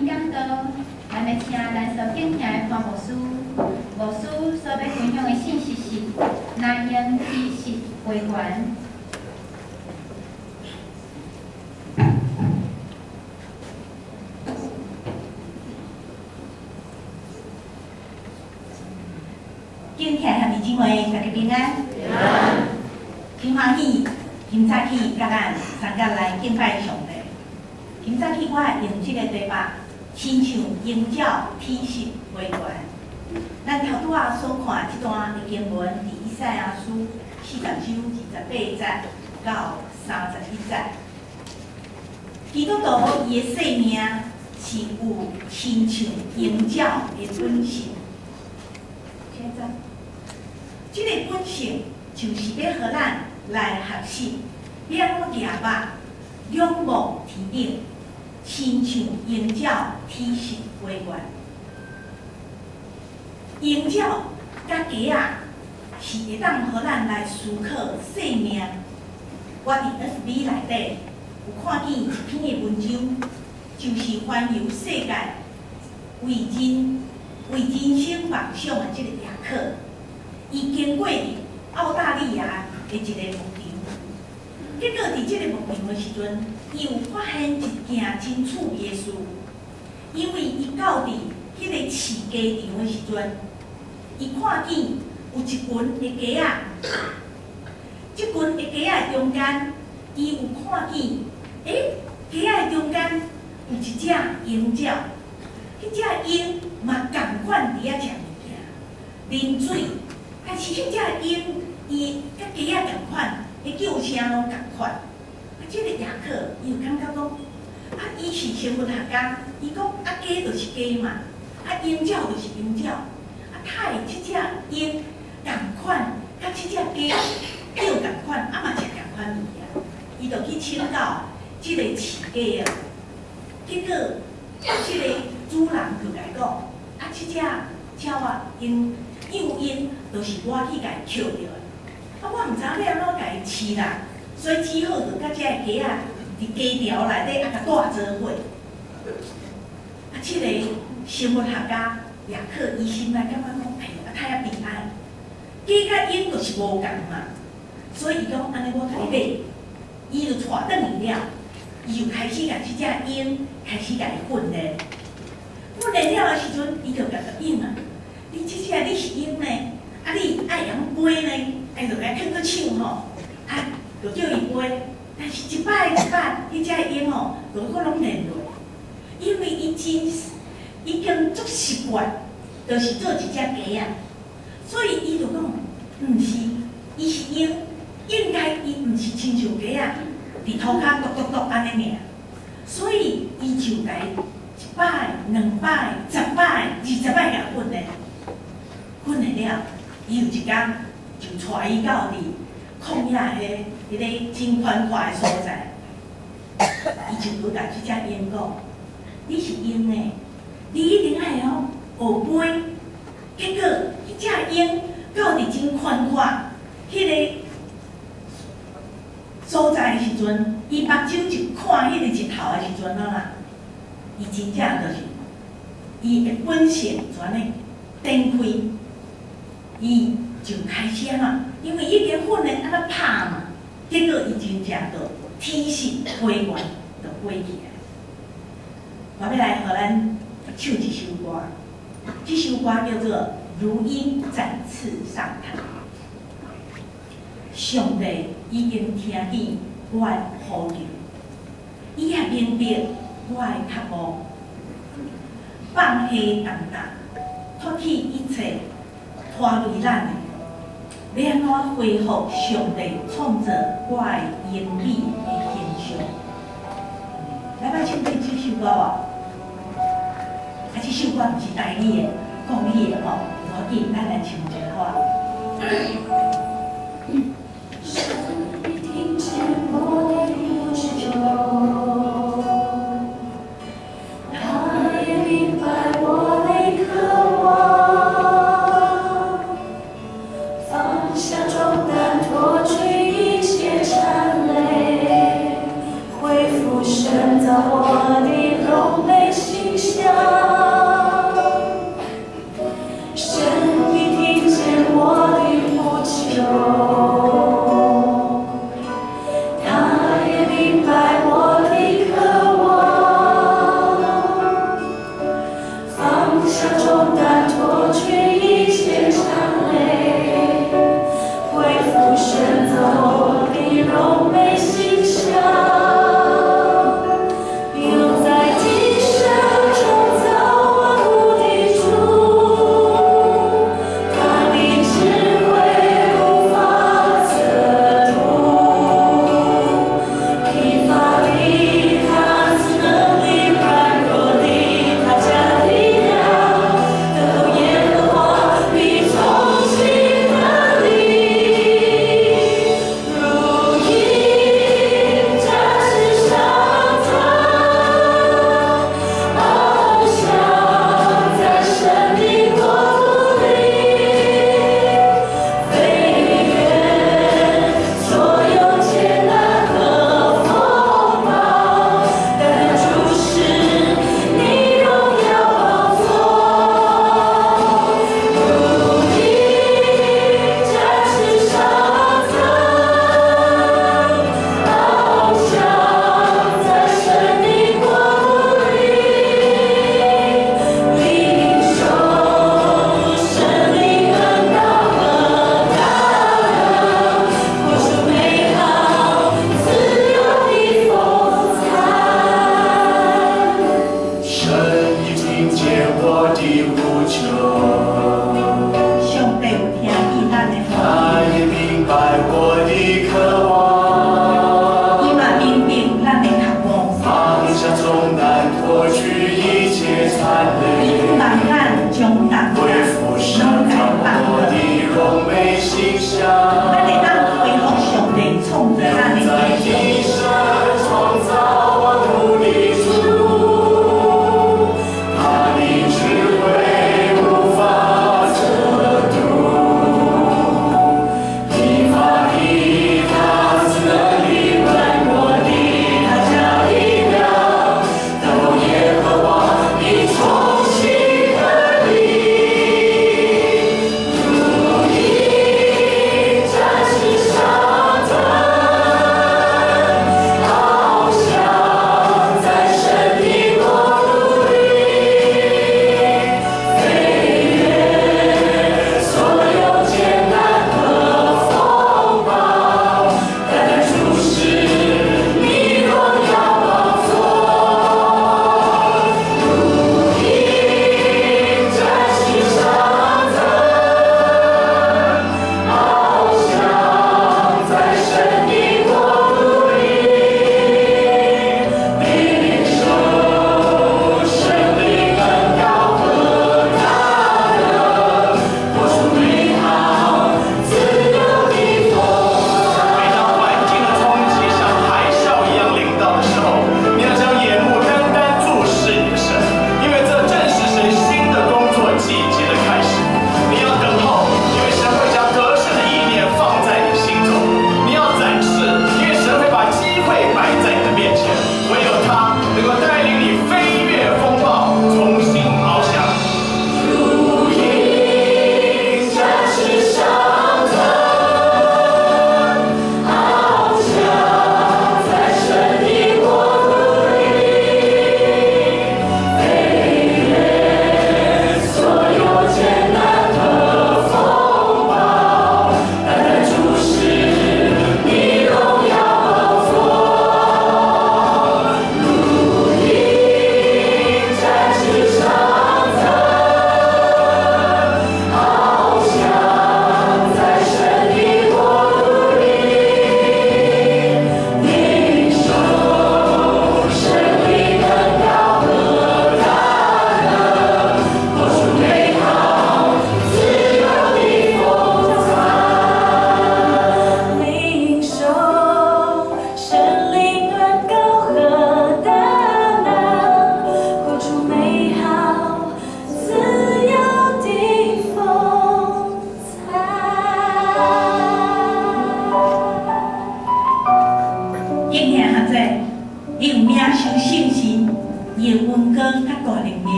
講道，咱欲請咱所敬聽的潘牧師。牧師所欲分享的信息是：若用知識回還。敬聽兄弟姊妹，大家平安。真歡喜，今早起佮咱三甲來敬拜上帝。今早起我用這个題目，親像鷹鳥體實飛懸。咱頭拄仔所看這段的經文，佇以賽亞書40章28節到31節。基督徒伊的生命是有親像鷹鳥的本性。這个本性就是欲予咱來學習，欲按怎舉目仰望天頂，親像鷹鳥體實飛懸。鷹鳥佮雞仔是會當予咱來思考生命。我佇 FB 內底有看見一篇的文章，就是環遊世界為人生夢想的這个雅克，伊經過佇澳大利亞的一个牧場，結果佇這个牧場的時陣，伊有發現一件真趣味的事，因為伊到佇彼个飼雞場的時陣，伊看見有一群的雞仔，這群的雞仔中間，伊有看見，雞仔中間有一隻鷹鳥，彼隻鷹嘛仝款佇遐食物件、啉水，但是彼隻鷹伊佮雞仔仝款，彼叫聲攏仝款。啊，這个雅克伊有感覺講，啊，伊是生物學家，伊講啊，雞就是雞嘛，啊，鷹鳥就是鷹鳥，啊，呾會這隻鷹仝款，佮這隻雞叫仝款，啊嘛食仝款物件，伊就去請教這個飼雞仔，結果這個主人就共伊講，啊，這隻鳥仔𪜶幼鷹就是我去共伊抾著的，啊，我毋知影欲按怎共伊飼啦，所以只好就佮這个雞仔佇雞巢內底啊，共帶做伙。啊，這个生物學家雅克伊心內感覺講，哎喲，啊太仔悲哀，雞佮鷹就是無仝嘛，所以伊講按呢我共你買，伊就帶轉去了，伊就開始共這隻鷹開始共伊訓練。訓練了的時陣，伊就共伊講啊，你這隻你是鷹呢，啊你愛會曉飛呢，伊就共伊囥佇手吼，啊，就叫伊飛。但是一擺一擺，彼隻鷹吼，就閣攏練落，因為伊真已經足習慣，就是做一隻雞仔，所以伊就講，毋是，伊是鷹，應該伊毋是親像雞仔，佇塗跤篤篤篤按呢爾，所以伊就共伊一擺、兩擺、10擺、20擺共訓練，訓練了，伊有一工就帶伊到佇曠野彼个真寬闊的所在，伊就閣共這隻鷹講：你是鷹呢，你一定愛會曉學飛。結果，彼隻鷹到佇真寬闊彼个所在的時陣，伊目睭一看彼個日頭的時陣啊啦，伊真正就是伊的本性就按呢展開，伊就開始按怎？因為已經訓練按怎拍嘛，結果伊真正就體實飛懸，就飛起來。我欲來予咱唱一首歌，這首歌叫做《如鷹展翅上騰》。上帝已經聽見我的呼求，伊也明白我的渴慕，放下重擔，脫去一切拖累咱的，欲按怎恢復上帝創造我的英美的形象？來捌唱過這首歌無？啊，這首歌毋是台語的，國語的吼，無要緊，咱來唱一下好無？神已聽見我的呼求，他也明白我的渴望，放下重擔，脫去一切纏累，恢復神造我的榮美形象。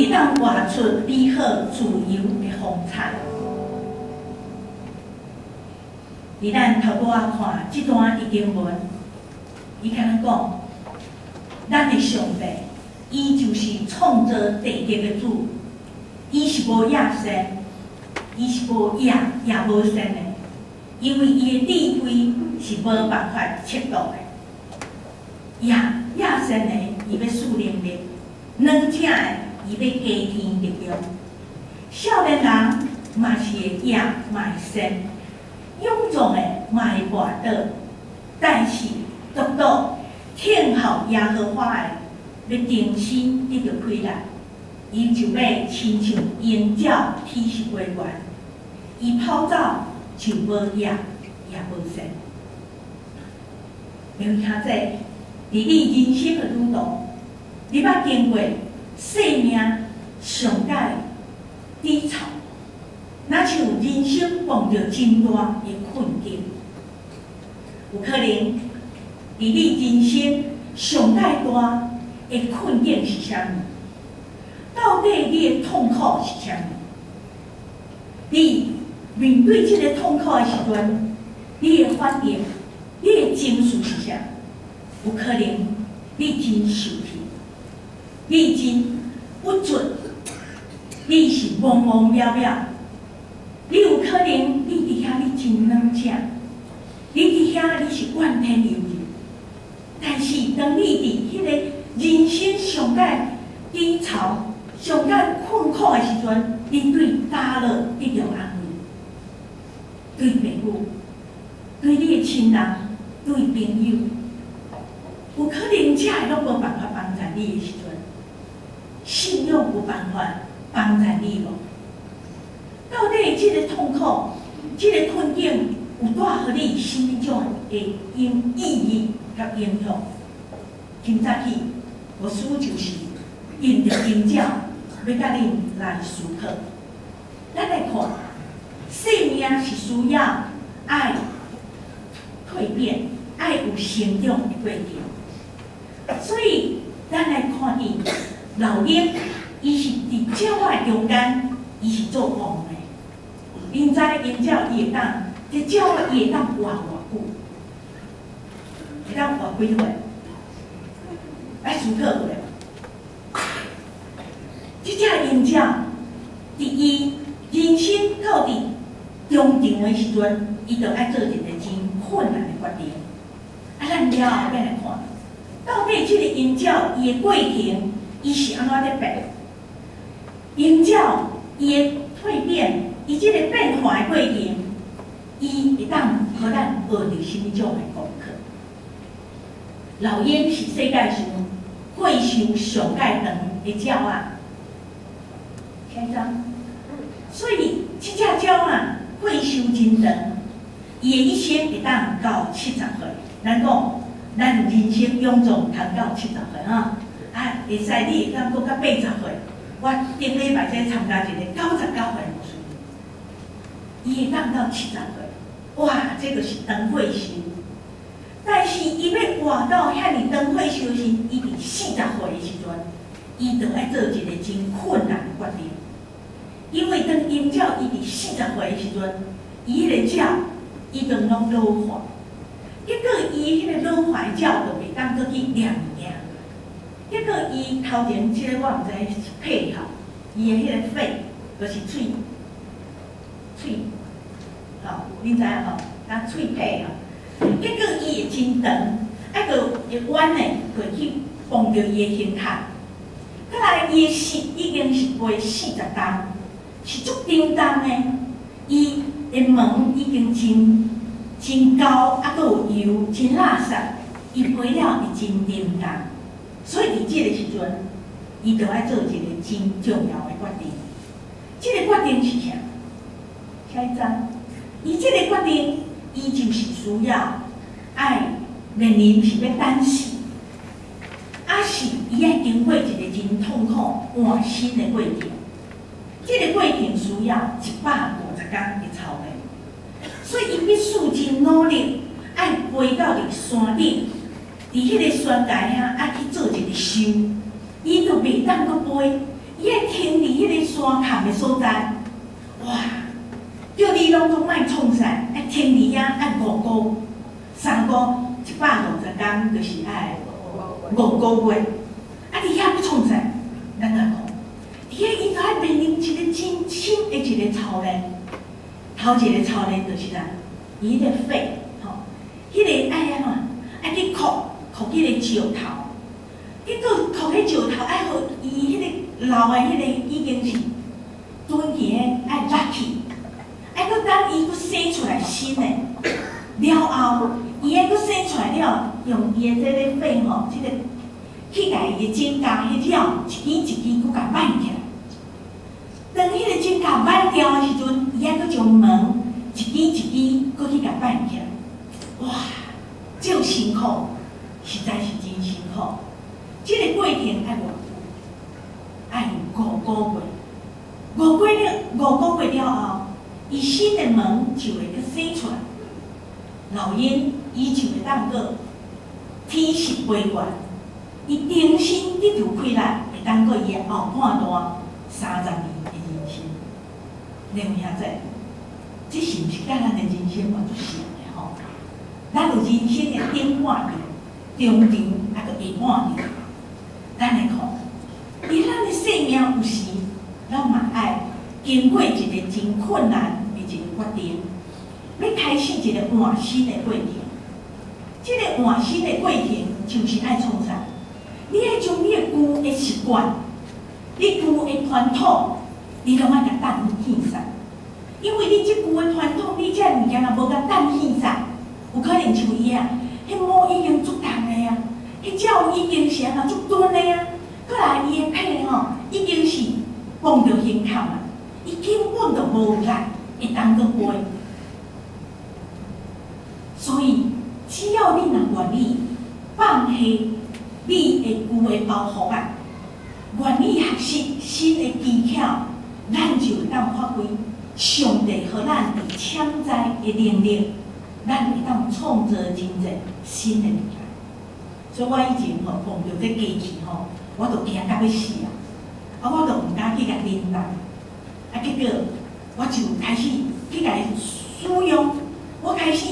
伊會當活出美好自由的風采。佇咱頭拄仔看這段的經文，伊敢若講，咱的上帝，伊就是創造地極的主，伊是無業善，伊是無業也無善的，因為伊的智慧是無辦法測度的。業業善的，伊欲賜能力；軟者的，伊欲加添力量。少年人嘛是會業嘛會善，勇壯的嘛會跋倒，但是獨獨聽候耶和華的，欲重新得著氣力，伊就欲親像鷹鳥起勢飛懸，伊跑走就無業也無善。各位兄弟，佇你人生的旅途，你捌經過生命上蓋低潮，若像人生碰著真大的困境，有可能佇你人生上蓋大的困境是啥物？到底你的痛苦是啥物？你面對這个痛苦的時陣，你的反應、你的情緒是啥？有可能你真受氣，你真鬱卒，你是懵懵渺渺，你有可能你佇遐你真軟弱，你佇遐你是怨天尤人，但是當你佇彼個人生上蓋低潮、上蓋困苦的時陣，你對佗落得著安慰，對父母、對你的親人、對朋友，有可能這个攏無辦法幫助你的時陣，信仰有辦法幫助你無？到底這个痛苦、這个困境有帶予你啥物種的影意義佮影響？今早起，牧師就是用著鷹鳥，欲佮恁來思考。咱來看，生命是需要愛蛻變、愛有成長的過程。所以，咱來看見老鷹，伊是佇鳥仔中間，伊是做王的。恁知鷹鳥伊會當，這鳥仔伊會當活偌久？會當活幾歲？來思考一下。這隻鷹鳥，佇伊人生到佇中場的時陣，伊就愛做一个真困難的決定。啊，咱了後欲來看，到底這个鷹鳥伊的過程，伊是按怎咧變？鷹鳥伊的蛻變，伊這个變化的過程，伊會當予咱學著啥物種的功課？老鷹是世界上歲數上蓋長的鳥仔，下一張。所以這隻鳥仔歲數真長，伊的一生會當到70歲。咱講，咱人生勇壯通到七十歲吼，啊，會使你會當閣到80歲。我頂禮拜才參加一个99歲牧師，伊會當到七十歲，哇，這就是長歲數。但是伊欲活到遐爾長歲數時，伊佇40歲的時陣，伊就愛做一个真困難的決定。因為當鷹鳥伊佇四十歲的時陣，伊彼個鳥伊就攏老化，結果伊彼個老化的鳥就袂當閣去掠物件。結果伊頭前這个我毋知是肺吼，伊的彼个肺就是喙喙，吼，恁知影吼？啊，喙皮吼。結果伊會真長，啊，閣會彎的，會去碰著伊的胸殼。過來伊的舌已經是背40重，是足沉重的。伊的毛已經真真厚，啊，閣有油，真垃圾。伊背了會真沉重，所以佇這个時陣，伊就愛做一个真重要的決定。這个決定是啥？下一張。伊這个決定，伊就是需要愛面臨是欲等死，抑是伊愛經過一个真痛苦換新的過程。這个過程需要150工的操練，所以伊必須真努力，愛飛到佇山頂，佇彼个山崖遐愛去做一个岫，伊就袂當閣飛，伊伊愛停佇彼个山坎的所在，哇！叫你攏總莫創啥，愛停佇遐愛五個，三個150工，就是愛五個月。啊，佇遐欲創啥？咱來看，佇遐伊就愛面臨一個真深的一個操練。頭一個操練就是啥？伊彼個肺，吼，彼個愛按怎？愛去擴擴彼個石頭，結果擴彼石頭愛予伊彼個老的彼個已經是斷去的愛落去，愛閣等伊閣生出來新的，了後，伊愛閣生出來了，用伊的這个肺吼，這個去共伊的指甲彼料一支一支閣共挽起來。當彼個指甲挽掉的時陣，伊愛閣將毛一支一支閣去共挽起來。哇！這辛苦，實在是真辛苦。這個過程愛偌久？愛五個月。5個月了後，伊新的毛就會閣生出來。老鷹伊就會當閣體實飛過來，伊重新得著氣力，會當閣伊的後半段30年的人生。你有影這？這是毋是佮咱的人生嘛足像的吼？咱有人生的頂半場、中場，啊，閣下半場。咱來看，佇咱的生命有時，咱嘛愛經過一個真困難的一個決定，欲開始一個換新的過程。這個換新的過程就是愛創啥？你愛將你的舊的習慣、你舊的傳統，你攏愛共擲棄煞。因為你這舊的傳統，你這物件若無共擲棄煞，有可能像伊啊，彼毛已經足重的啊，彼鳥已經是按怎足鈍的啊，閣來伊的皮吼已經是碰著胸口啊，伊根本就無力會當閣飛。所以，只要你若願意放下你的舊的包袱啊，願意學習新的技巧，咱就會當發揮上帝予咱佇潛在的能力，咱會當創造真濟新的物件。所以我以前吼碰著這機器吼，我就驚甲欲死啊！啊，我就毋敢去共拎動。啊，結果我就開始去共伊使用。我開始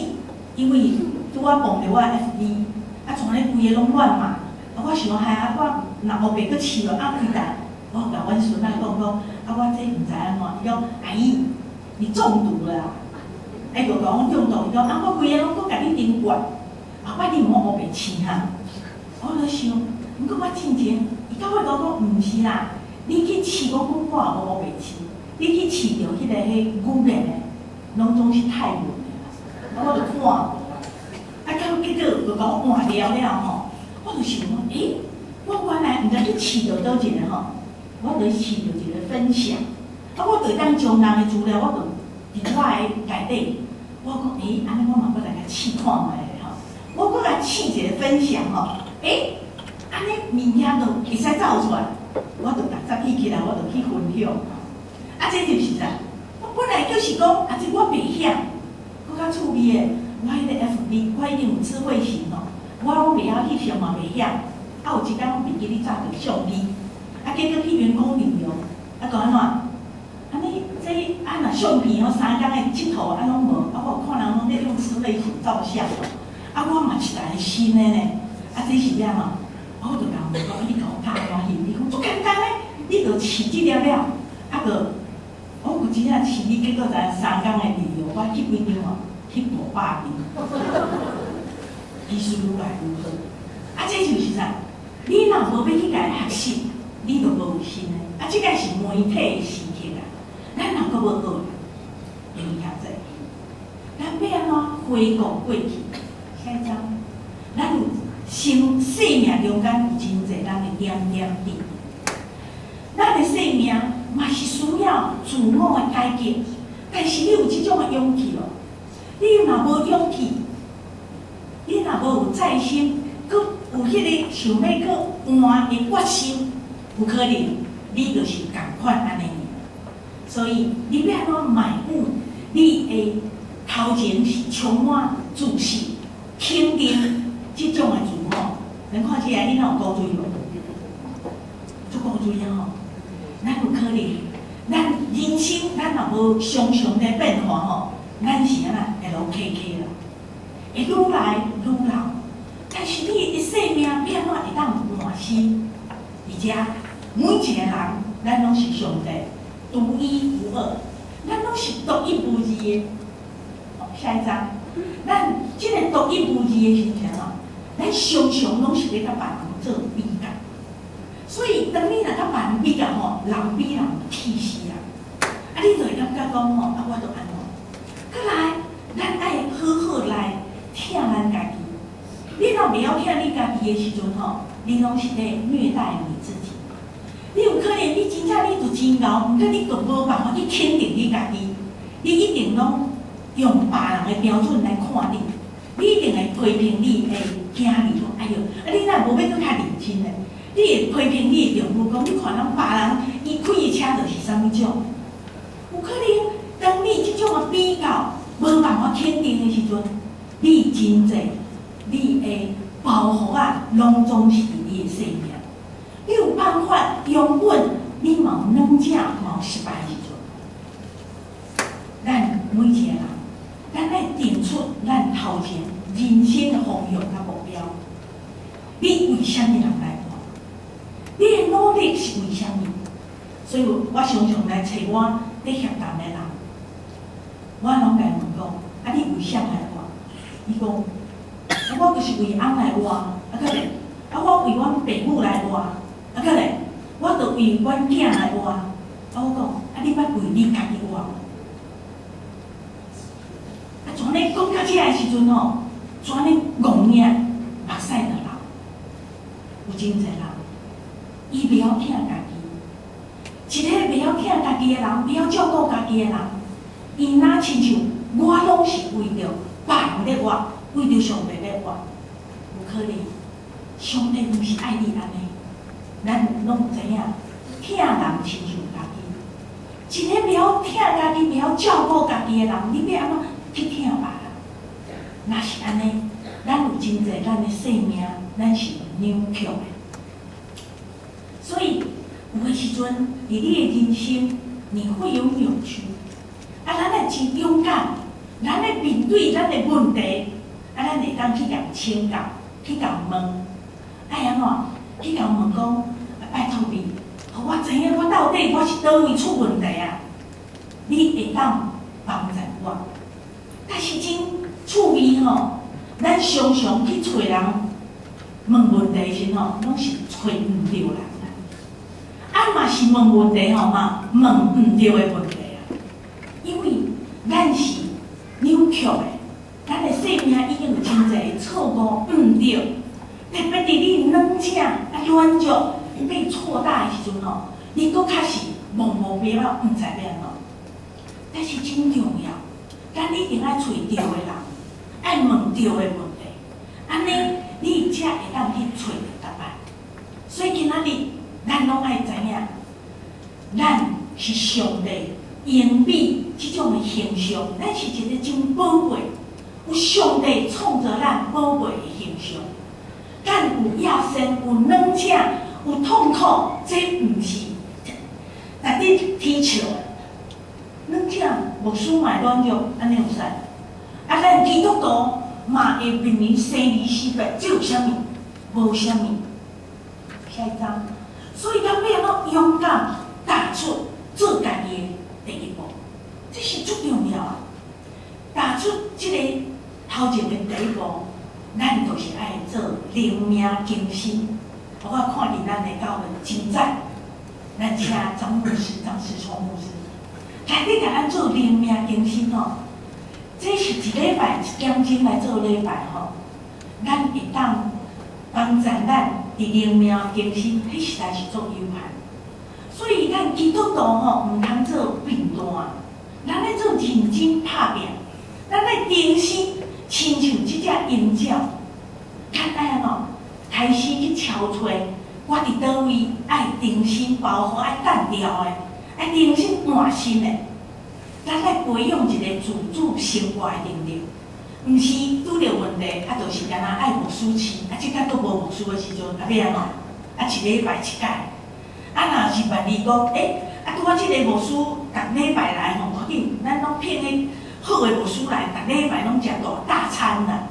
因為拄仔碰著我 FB，啊，像按呢規个攏亂碼，啊，我想害啊，我若烏白閣試落啊開台，我共阮孫仔講講，啊，我這毋知按怎，伊講阿姨，你中毒了啦！啊，伊就共我中毒，伊講啊，我規个攏閣共你頂掛，後擺你毋好烏白試哈。我咧想，毋過我進前，伊到尾都講毋是啦，你去試，我講我也無烏白試，你去試著彼個彼語言的，攏總是泰文的啦，啊，我就看無啊。啊，到結果就共我換掉了吼，我就想講，欸，我原來毋知去試著佗一個吼，我就試著一個分享，啊，我就會當將人的資料，我就佇我的內底，我講，欸，按呢我嘛閣來共試看覓咧吼，我閣來試一個分享吼，欸，按呢物件就會使走出來，我就逐早起起來，我就去分享，啊，這就是啥？我本來就是講，啊，這我袂曉，閣較趣味的，我彼個 FB，我已經有智慧型吼，我攏袂曉翕相嘛袂曉，啊，有一工我袂記咧炸著相機，啊，結果去員工旅遊，啊，就按怎？按呢，這啊若相片吼，3工的𨑨迌啊攏無，啊，我有看人攏咧用智慧型照相，啊，我嘛一台新的呢，啊，這是啥嘛？我就共問講，你共我拍怎翕？伊講足簡單咧，你就試這粒了，啊，就我有真正試，你結果知影3工的旅遊，我翕幾張哦？翕500張，技術愈來愈好。啊，這就是啥？你若無欲去共伊學習，你就無有新的。啊，這個是媒體的時刻啊！咱若閣無學，會有遐濟。咱欲按怎回顧過去？下一張，咱有生生命中間有真濟咱的點點滴滴。咱的生命嘛是需要自我的改革，但是你有這種的勇氣無？你若無勇氣，你若無有再生，閣有彼個想欲閣換的決心，有可能你就是仝款按呢。所以你欲按怎邁向你的頭前是充滿自信、肯定這種的自我。咱看這個，你若有古錐無？足古錐啊吼！可能，咱人生咱若無常常咧變化吼，咱是按怎會落起起啦，會愈來愈老。但是你的生命欲按怎會當換新？而且每一個人，咱攏是上帝獨一無二，咱攏是獨一無二的。下一張，咱這个獨一無二的形象吼，咱常常攏是咧佮別人做比較。所以，當你若佮別人比較吼，人比人氣死人。啊，你就會感覺講吼，啊，我著按怎？閣來，咱愛好好來疼咱家己。你若袂曉疼你家己的時陣吼，你攏是咧虐待你自己。你有可能你真正你就真𠢕，毋過你就無辦法去肯定你家己。你一定攏用別人的標準來看你，你一定會批評你的囝兒講，哎喲，啊你若無欲閣較認真咧？你會批評你的丈夫講，你看人別人伊開的車就是啥物種？有可能當你這種的比較無辦法肯定的時陣，你真濟你的包袱仔，攏總是佇你的生命。你有辦法容忍你嘛有軟弱，嘛有失敗的時陣。咱每一個人，咱愛定出咱頭前人生的方向佮目標。你為啥物人來活？你的努力是為啥物？所以我常常來揣我咧協談的人，我攏共伊問講：啊，你為啥來活？伊講：啊，我就是為翁來活，啊，閣咧，啊，我為阮爸母來活，啊，閣咧，我就為阮囝來活。啊，我講：啊，你捌為你家己活無？啊，怎呢講到遮的時陣吼，怎呢戇領目屎就流。有真濟人，伊袂曉疼家己，一个袂曉疼家己的人，袂曉照顧家己的人，伊若親像我攏是為著別人咧活，為著上帝咧活，有可能上帝毋是愛你按呢，咱攏知影，疼人親像家己。一个袂曉疼家己、袂曉照顧家己的人，你欲按怎去疼別人？若是按呢，咱有真濟咱的生命，咱是扭曲的。所以有的時陣，佇你的人生，你會有扭曲。啊，咱愛真勇敢，咱愛面對咱的問題，啊，咱會當去共請教，去共問，愛按怎？去共問講，啊，拜託你，予我知影我到底我是佗位出問題啊？你會當幫助我。但是真趣味吼，咱常常去揣人問問題時吼，攏是揣毋著人。啊嘛是問問題吼嘛，問毋著的問題啊。因為咱是扭曲的，咱的生命已經有真濟錯誤毋對，特別佇你軟正啊軟弱被挫打的時陣吼，你閣較是茫無邊仔，毋知欲按怎。但是真重要，咱一定愛揣對的人，愛問對的問題，按呢你才會當去揣著答案。所以今仔日咱攏愛知影，咱是上帝榮美這種的形象，咱是一个真寶貴，有上帝創造咱寶貴的形象。咱有野心，有軟正，有痛苦，這毋是來佇啼笑的。軟正牧師嘛會軟弱，按呢有使。啊，咱基督徒嘛會面臨生離死別，這有啥物？無啥物。下一張。所以咱欲按怎勇敢踏出做家己的第一步，這是足重要啊！踏出這个頭前的第一步，咱就是愛做靈命更新。我看見咱的教會真讚，咱請張牧師、張世聰牧師來，你共咱做靈命更新吼。這是一禮拜一點鐘來做禮拜吼，咱會當幫助咱佇靈命更新，彼實在是足有限。所以咱基督徒吼，毋通做貧惰，咱愛做認真拍拚，咱愛重新親像這隻鷹鳥，咱愛按怎開始去敲揣，我佇佗位愛重新包袱愛擲掉的，愛重新換新的。咱愛培養一个自主生活的能力，毋是拄著問題，啊，就是干焦愛牧師飼，啊，這擺閣無牧師的時陣，啊，欲按怎？啊，一禮拜一擺。啊，若是萬一講，欸，啊，拄拄仔這个牧師，逐禮拜來吼，無要緊，咱攏聘彼好的牧師來，逐禮拜攏食大大餐啦。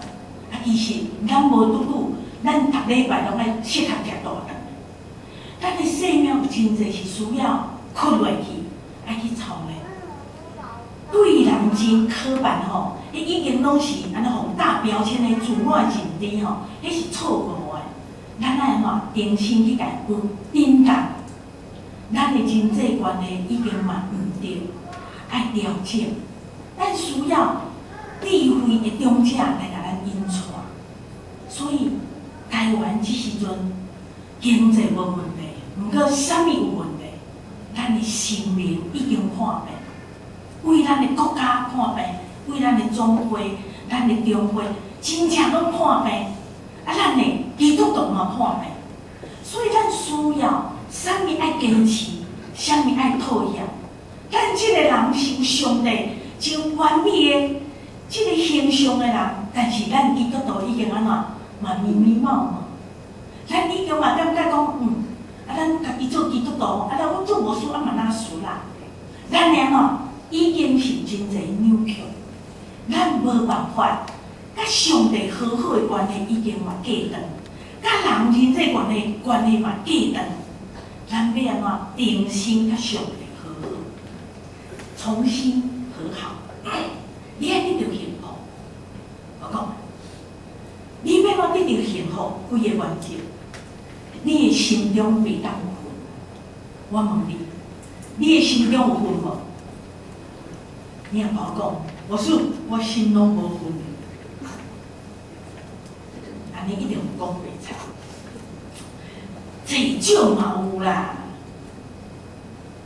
啊，其實咱無拄拄，咱逐禮拜攏愛適合食大頓。咱的生命有真濟是需要囥落去，愛去操練。對人真刻板吼，彼已經攏是按呢予打標籤的自我認知吼，彼是錯誤的。咱愛按怎重新去共伊振動，咱的人際關係已經嘛毋對，愛調整。咱需要智慧的長者來共咱引帶。所以台灣這時陣經濟無問題，毋過啥物有問題？咱的心靈已經破病，為咱的國家破病，為咱的總會、咱的中會，真正攏破病。啊，咱的基督徒嘛破病，所以咱需要啥物愛堅持，啥物愛妥協。咱這个人是有上帝真完美的這个形象的人，但是咱基督徒已經按怎嘛迷迷茫茫。咱已經嘛感覺講，啊，咱家己做基督徒，啊，咱阮做牧師啊嘛若輸啦。咱按怎已經是真濟扭曲，咱無辦法。佮上帝和好的關係已經嘛隔斷，佮人人際關係嘛隔斷。咱欲按怎重新佮上帝和好，重新和好。你愛得著幸福，我講，你欲按怎得著幸福？幾个原則？你的心中袂當有恨。我問你，你的心中有恨無？你若無講，牧師，我心攏無恨。按呢一定有講白賊，濟少嘛有啦。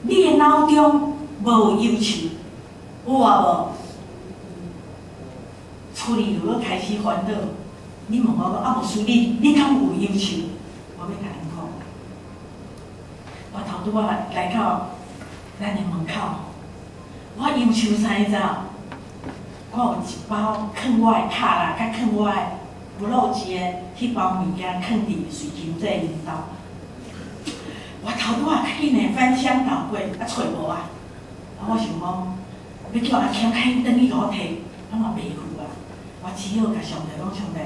你的腦中無憂愁，有啊無？厝裡就欲開始煩惱。你問我講啊，牧師你敢有憂愁？我欲共恁講，我頭拄仔來到咱的門口，我憂愁啥你知無？我有一包囥我的卡啦，佮囥我的不漏錢的彼包物件，囥佇隨身這𪜶兜。我頭拄仔去呢翻箱倒櫃，啊揣無啊！啊，我想講，欲叫阿強較緊轉去共我提，我嘛袂赴啊。我只好共上帝講，上帝，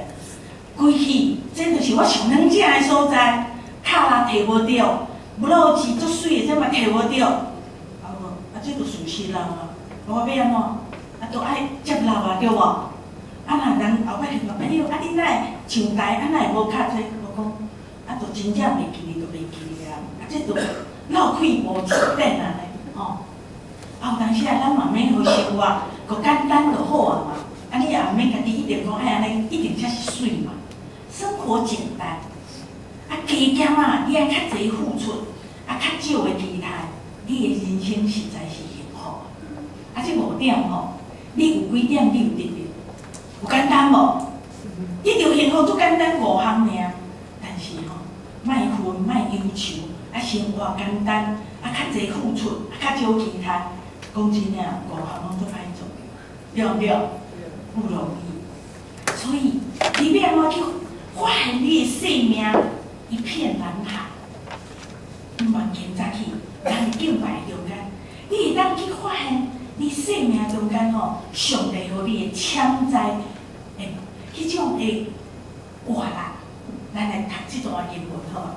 規氣，這就是我上軟正的所在，卡啦提無著，不漏錢足媠的，這嘛提無著。啊無，啊這就事實啦嘛。我欲按怎？啊，都愛接納啊，對無？啊，若人後擺就講，哎喲，啊你哪會上台，啊哪會無較濟？我講，啊，就真正袂記哩，就袂記哩啊。啊，這就落氣無一點按呢，吼。啊，有當時啊，咱嘛免予生活閣簡單就好啊嘛。啊，你也毋免家己一定講愛按呢，一定才是媠嘛。生活簡單，啊，加減啊，你愛較濟付出，啊，較少的期待，你的人生實在是幸福。啊，這五點吼，你有幾點你有得著？有簡單無？得著幸福足簡單五項爾，但是吼，莫恨，莫憂愁，啊，生活簡單，啊，較濟付出，啊，較少期待。講真的，五項攏足歹做，對毋對？不容易。所以，你欲按怎去發現你的生命一片藍海？毋管今早起，咱敬拜中間，你會當去發現你生命中間吼，上帝予你的潛在的彼種的活力。咱來讀這段經文好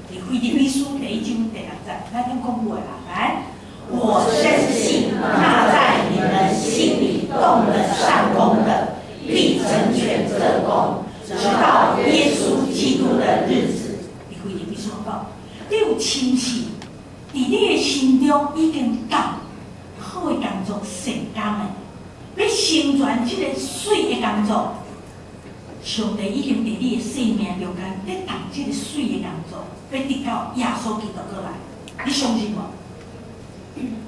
無？佇腓立比書第一章第六節，咱用講話啦，來。我深信那在你們心裡動了善工的，必成全這工，直到耶穌基督的日子。佇腓立比書講，你有深信，佇你的心中已經到好的工作成功的，欲成全這个媠的工作，上帝已經佇你的生命中間咧動這个媠的工作，欲直到耶穌基督閣來，你相信無？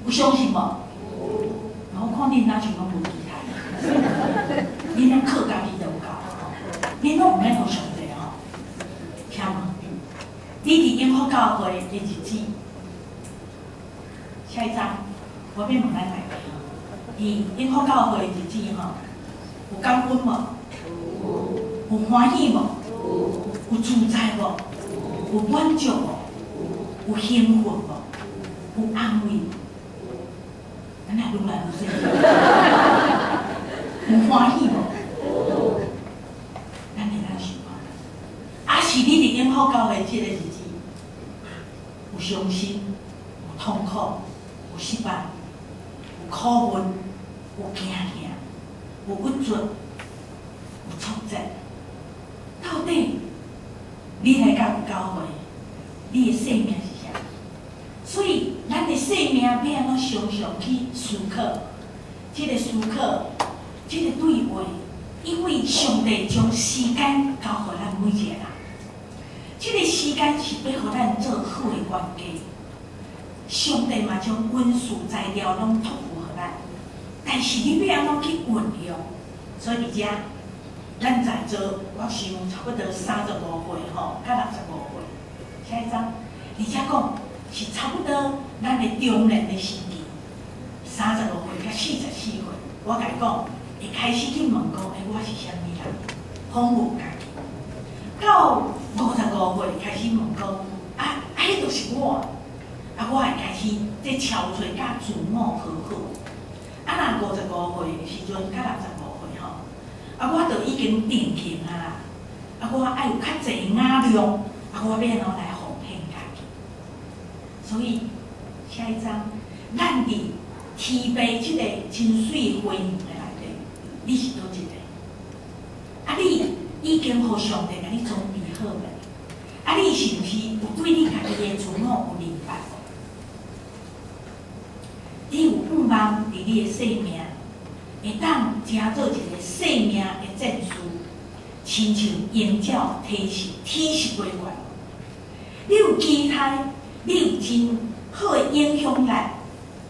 有相信無？我看恁若像攏無期待，恁攏靠家己就有夠，恁攏毋免予上帝吼。聽無？你佇永福教會的日子，下一張，我欲問咱大家，佇永福教會的日子吼，有感恩無？有歡喜無？有自在無？有滿足無？有興奮無？有安慰無？咱來愈來愈細，有歡喜無？咱會當想看，啊是你佇永福教會這個日子，有傷心，有痛苦，有失敗，有苦悶，有驚嚇，有鬱卒，有挫折。到底你來到教會，你的生命是啥？所以，咱的生命欲按怎常常去思考？這個思考，這個對話，因為上帝將時間交予咱每一個人，這個時間是欲予咱做好的關係。上帝嘛將恩賜才調攏託付予咱，但是你欲按怎去運用？所以佇遮，咱在座，我想差不多35歲吼，佮65歲。下一張，佇遮講是差不多咱的中年的時期，35歲佮44歲，我共伊講，會開始去問講，欸，我是啥物人？訪問家己。到55歲開始問講，啊啊，彼就是我。啊，我會開始這憔悴佮自我和好。啊，若55歲的時陣，佮65歲吼，啊，我就已經定型啊啦。啊，我愛有較濟雅量，啊，我欲按怎來奉獻家己？所以下一張，咱佇天父這個真媠花園的內底，你是佗一個？啊，你已經予上帝共你裝備好未？啊，你是毋是有對你家己的自我有明白？你有盼望佇你的生命，會當成做一個生命的戰士，親像鷹鳥體識體識過關。你有期待，你有真好的影響力，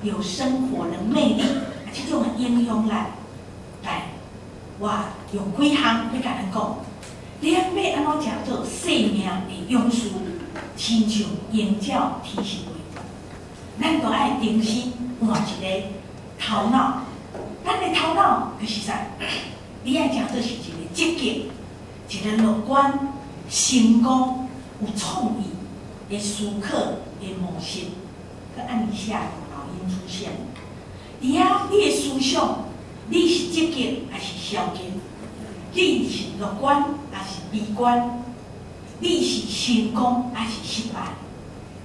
有生活的魅力，啊，這種的影響力，來，我用幾項欲共咱講，你欲按怎成做生命的勇士，親像鷹鳥體識過關。咱都愛重新換一個頭腦，咱的頭腦就是啥？你愛成做是一個積極、一個樂觀、成功、有創意的思考的模式。閣按一下老鷹出現。佇遐，你的思想，你是積極抑是消極？你是樂觀抑是悲觀？你是成功抑是失敗？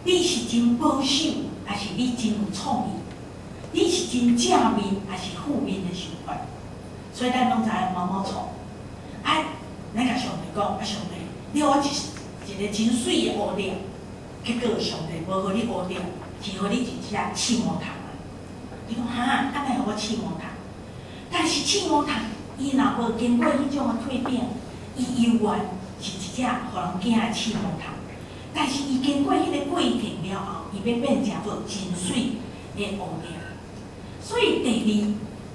你是真保守，抑是你真有創意？你是真正面，抑是負面的想法？所以咱攏知影毛毛蟲。啊，咱共上帝講，啊上帝，你予我一一個真媠的烏鳥，結果上帝無予你烏鳥，是予你一隻刺毛蟲啊！你講哈，啊哪會予我刺毛蟲？但是刺毛蟲，伊若無經過彼種的蛻變，伊猶原是一隻予人驚的刺毛蟲。但是伊經過彼個過程了後，伊欲變成做真媠的烏鳥。所以第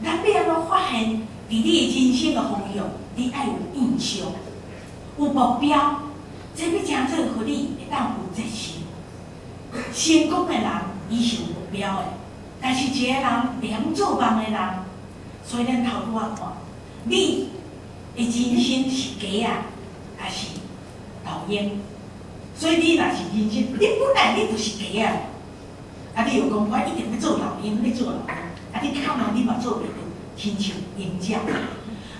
二，咱欲按怎發現佇你的人生的方向，你愛有印象，有目標，這欲成做予你會當有熱情。成功的人，伊是有目標的，但是一個人會曉做夢的人，所以咱頭拄仔看，你的人生是雞仔，抑是老鷹？所以你若是人生，你本來你就是雞仔，啊，你又講我一定欲做老鷹，欲做老鷹，啊，你可能你嘛做袂著，親像鷹鳥。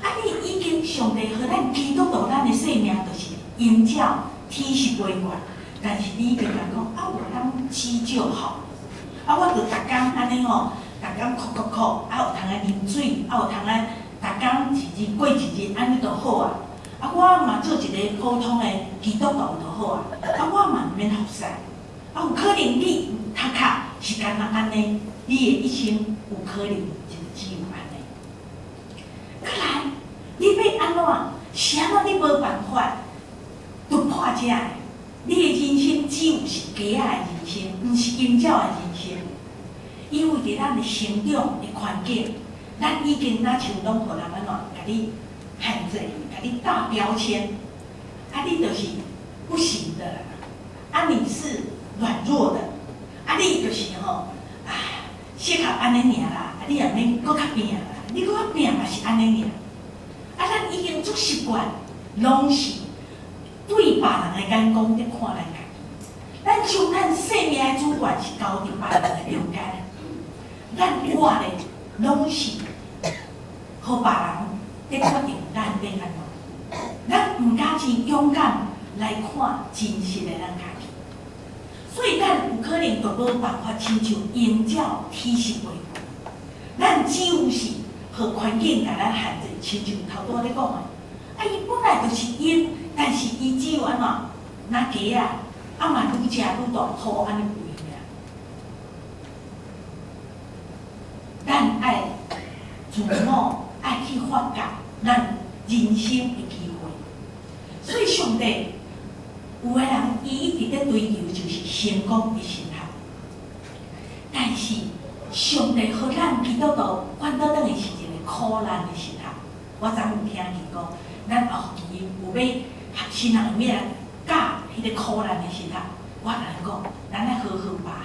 啊，你已經上帝予咱基督徒，咱的生命就是鷹鳥，天是飛過，但是你已經共講，啊，有當雞就好，啊，我就逐工按呢吼，逐工哭哭哭，啊，有通來啉水，啊，有通來逐工一日過一日，按呢就好啊。啊，我嘛做一個普通的基督徒就好啊。啊，我嘛毋免服侍。啊，有可能你頭殼是干焦按呢，你的一生有可能就只有按呢。閣來，你欲按怎？是按怎你無辦法突破這个？你的人生只有是雞仔的人生，毋是鷹鳥的人生。因為佇咱的成長的環境，咱已經若像攏予人按怎，共你限制，共你打標籤，啊，你就是不行的啦，啊，你是軟弱的，啊，你就是吼，啊，適合按呢爾啦，啊，你也免閣較拼啦，你閣較拼嘛是按呢爾。啊，咱已經足習慣，攏是對別人的眼光佇看咱家己。咱將咱生命的主權是交佇別人的中間，咱活咧攏是予別人咧決定咱欲按怎，咱毋敢真勇敢來看真實的咱家己，所以咱有可能就無辦法親像鷹鳥體恤袂過，咱只有是予環境共咱限制，親像頭拄仔咧講的，啊，伊本來就是鷹，但是伊只有按怎，若雞仔，啊嘛愈食愈大箍按呢肥爾。咱愛自我愛去發覺咱人生的機會，所以上帝有的人伊一直咧追求就是成功的神學，但是上帝予咱基督徒反倒轉來是一個苦難的神學。我昨有聽見講，咱後期有欲學新人欲來教彼個苦難的神學，我共𪜶講，咱愛好好把握，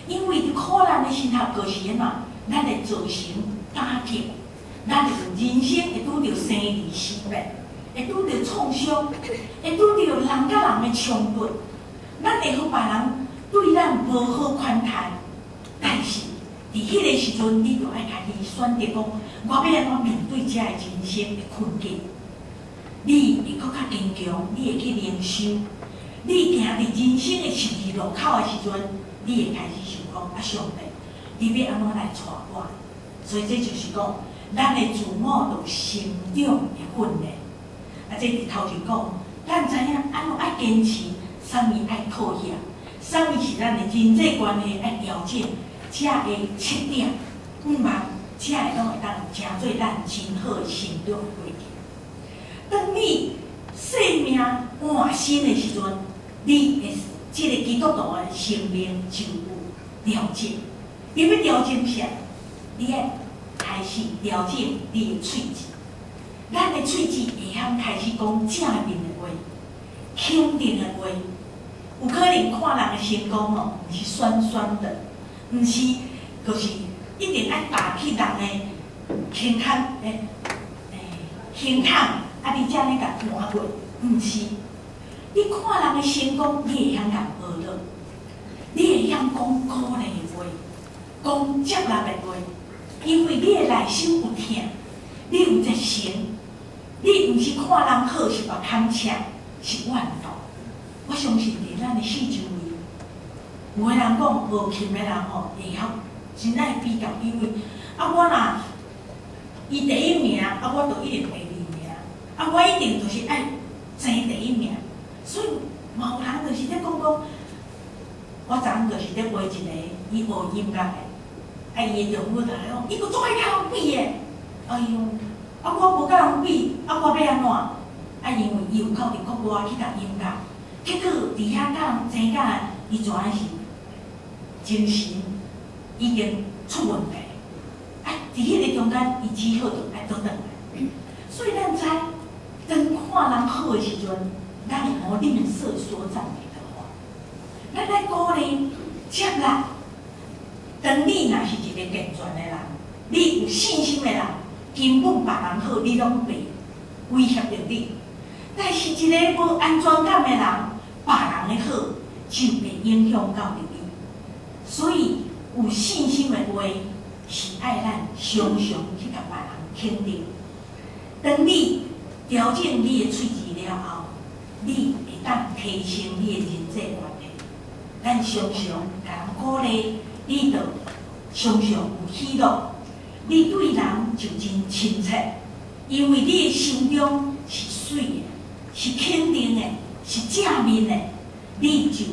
因為佇苦難的神學就是按怎，咱會造成打擊，咱會人生會拄著生離死別，會拄著創傷，會拄著人佮人的衝突，咱會予別人對咱無好款待，但是佇彼个時陣，你就愛家己選擇講，我欲按怎面對這个人生的困境？你會閣較堅強，你會去靈修，你行佇人生的十字路口的時陣，你會開始想講：啊，上帝，你欲按怎來帶我？所以這就是講，咱的自我就有成長的訓練。啊，這佇頭前講，咱知影按怎愛堅持，啥物愛妥協，啥物是咱的人際關係愛調整，才會徹底，毋茫，才會攏會當成做咱真好的成長過程。當你生命換新的時陣，你的這个基督徒的生命就有調整。你欲調整啥？你愛開始調整你的喙舌。咱的喙舌會曉開始講正面的話、肯定的話。有可能看人的成功哦，毋是酸酸的，毋是，就是一定愛打去人的胸腔，胸腔，啊，你才咧共換過，毋是。你看人的成功，你會曉共學落，你會曉講鼓勵的話，講接納的話，因為你的內心有疼，你有熱誠，你毋是看人好是目空赤，是怨妒。我相信佇咱的四周圍，有的人講學琴的人吼，會曉真愛比較，因為啊我若伊第一名，啊我就一定第二名，啊我一定就是愛爭第一名。所以嘛有人就是咧講講，我昨昏就是咧陪一個伊學音樂的，啊伊的丈夫就咧講，伊閣足愛佮人比的，哎喲，啊我無佮人比，啊我欲按怎？啊因為伊有靠佇國外去讀音樂，結果佇遐佮人爭甲，伊怎是精神已經出問題，啊佇彼个中間，伊只好就愛倒轉來。所以咱知，當看人好的時陣，咱會無吝嗇說讚美的話，咱愛鼓勵接納。當你若是一個健全的人，你有信心的人，根本別人好，你攏袂威脅著你。但是一個無安全感的人，別人的好就會影響到著你。所以有信心的話，是愛咱常常去共別人肯定。當你調整你的喙舌了後，你會當提升你的人際關係。咱常常共人鼓勵，你就常常有喜樂，你對人就真親切，因為你的心中是媠的，是肯定的，是正面的，你就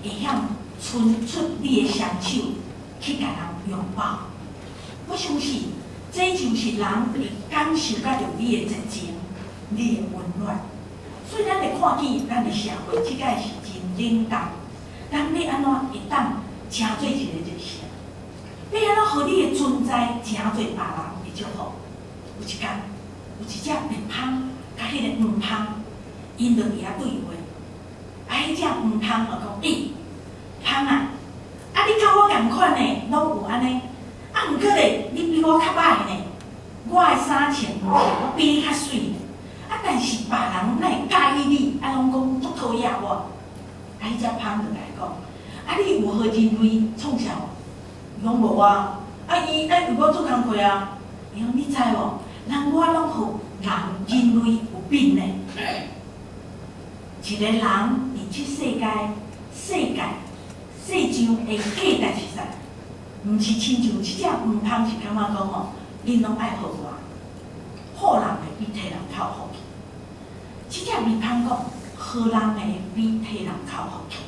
會曉伸出你的雙手去共人擁抱。我相信，這就是人會感受到你的熱情、你的溫暖。所以咱會看見咱的社會這擺是真冷淡，咱欲按怎會當成做一個熱線？欲按怎予你的存在成做別人的祝福？有一工，有一隻白蜂佮彼个黃蜂，𪜶就佇遐對話。啊，彼隻黃蜂就講：欸，蜂啊，啊你佮我仝款的，攏有按呢，啊毋過咧，你比我較歹呢。我的衫穿毋是，我比你較媠呢。啊，但是別人哪會佮意你？啊，攏講足討厭我。啊，啊，彼隻蜂就共伊講：啊，你有予人類創啥無？伊講無啊。啊，伊愛為我做工課啊。伊講你知無？人我攏予人人類有變呢。一個人佇這世界、世界、世上的價值是啥？毋是親像這隻黃蜂是感覺講吼，恁攏愛予我，好人會比提人較有福氣。這隻蜜蜂講，予人的比提人較有福氣。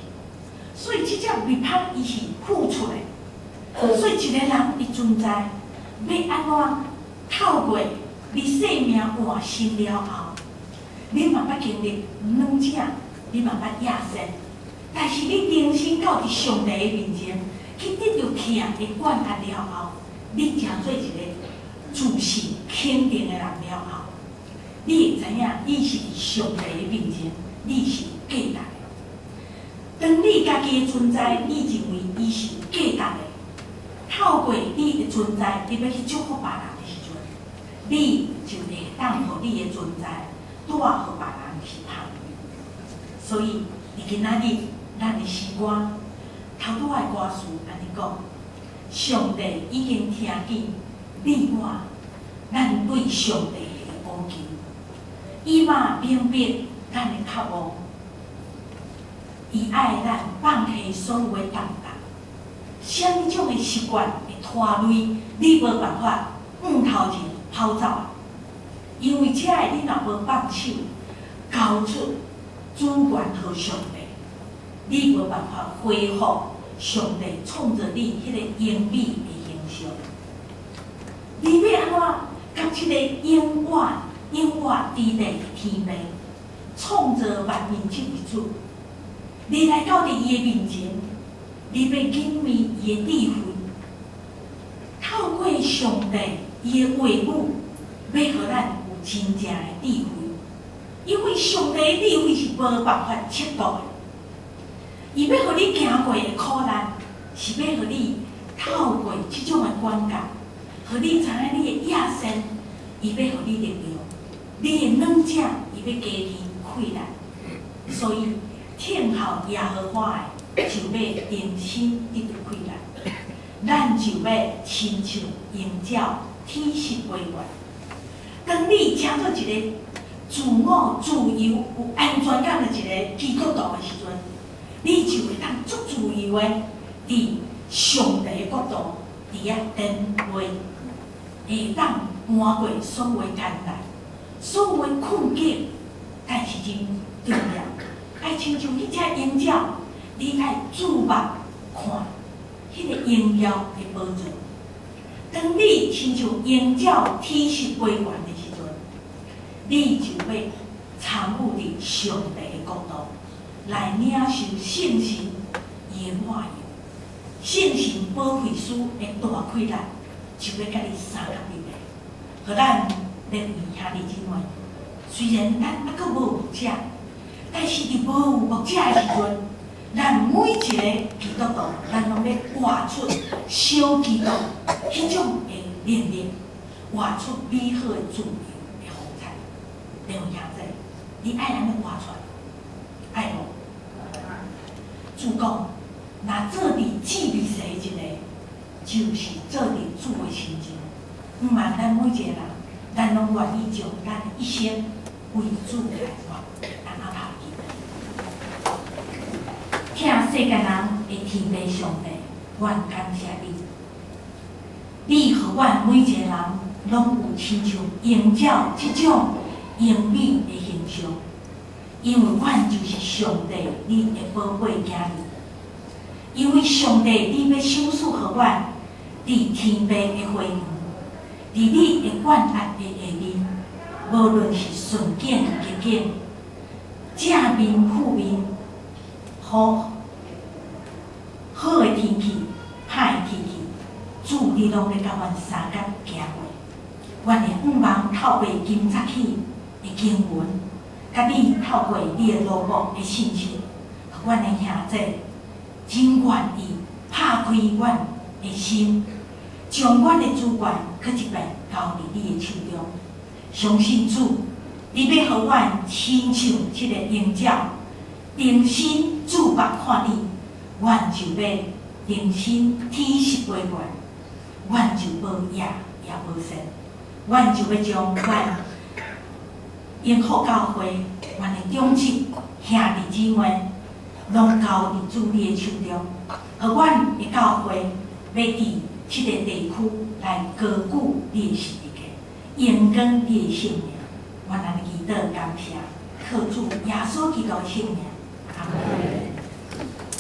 所以這隻蜜蜂伊是付出的，所以一個人伊存在，欲按怎透過你生命換新了後，你嘛捌經歷軟者，你嘛捌野生，但是你重新到佇上帝的面前去得著疼的管轄了後，你成做一個自信肯定的人了後，你會知影你是佇上帝的面前，你是有價值的。當你家己的存在，你認為伊是有價值的，透過你的存在，你欲去祝福別人的時陣，你就會當予你的存在帶予別人去芳。所以，佇今仔日，咱的詩歌頭拄仔的歌詞按呢講：上帝已經聽見你我，咱對上帝的呼求，伊嘛明白咱的渴望，伊愛咱放下所有的重擔，啥物種的習慣會拖累，你無辦法向頭前跑走，因為這个你若無放手，交出主權予上帝，你無辦法恢復上帝創造你彼個榮美的形象。你欲按怎佮這個永活永活佇地的天父創造萬民之主？你來到佇伊的面前，你欲品味伊的智慧，透過上帝伊的話語，欲予咱有真正的智慧。因為上帝的智慧是無辦法測度的。伊欲予你行過的苦難，是欲予你透過這種的管教，予你知影你的野心，伊欲予你力量；你的軟者，伊欲加添氣力。所以，聽候耶和華的，就欲重新得著氣力。咱就欲親像鷹鳥體實飛躍。當你成做一個自我、自由、有安全感的一個基督徒的時陣，你就會當足自由的佇上帝的國度佇遐顛飛，會當搬過所有的艱難、所有的困境，但是真重要。愛親像彼隻鷹鳥，你愛注目看彼個榮耀的寶座。當你親像鷹鳥體實飛懸的時陣，你就欲參與佇上帝的國度，來領受聖神伊的抹油，聖神保惠師的大氣力，就欲佮你相佮入來，予咱列位兄弟姊妹，雖然咱猶閣無牧者，但是佇無有牧者的時陣，咱每一個基督徒，咱攏欲活出小基督彼種的能力，活出美好的自由的風采。列位兄弟，你愛按呢活出來，愛無？主講，若做佇致命的一個，就是做佇主的身上。毋瞞咱每一個人，咱攏願意將咱的一生為主來活。咱徳頭祈禱。疼世間人的天父上帝，阮感謝你。你予阮每一個人攏有親像鷹鳥這種榮美的形象，因為阮就是上帝你的寶貝囝兒。因為上帝你欲賞賜予阮佇天父的花園，佇你的管轄的下面，無論是順境逆境，正面負面，好好的天氣，歹的天氣，主你攏咧佮阮相佮行過。阮會向望透過今早起的經文，佮你透過你的奴僕的信息，予阮的兄弟真願意拍開阮的心，將阮的主權閣一擺交佇你的手中。相信主，你欲予阮親像這个鷹鳥，重新注目看你，阮就欲重新天色飞过来，阮就無邪也無善，阮就欲將阮榮福教會，阮的長執兄弟姊妹，攏交佇主你的手中，予阮的教會欲佇這个地區來高舉你的十字架，榮光你的聖名。阮按呢祈禱感謝，靠主耶穌基督的聖名。阿門。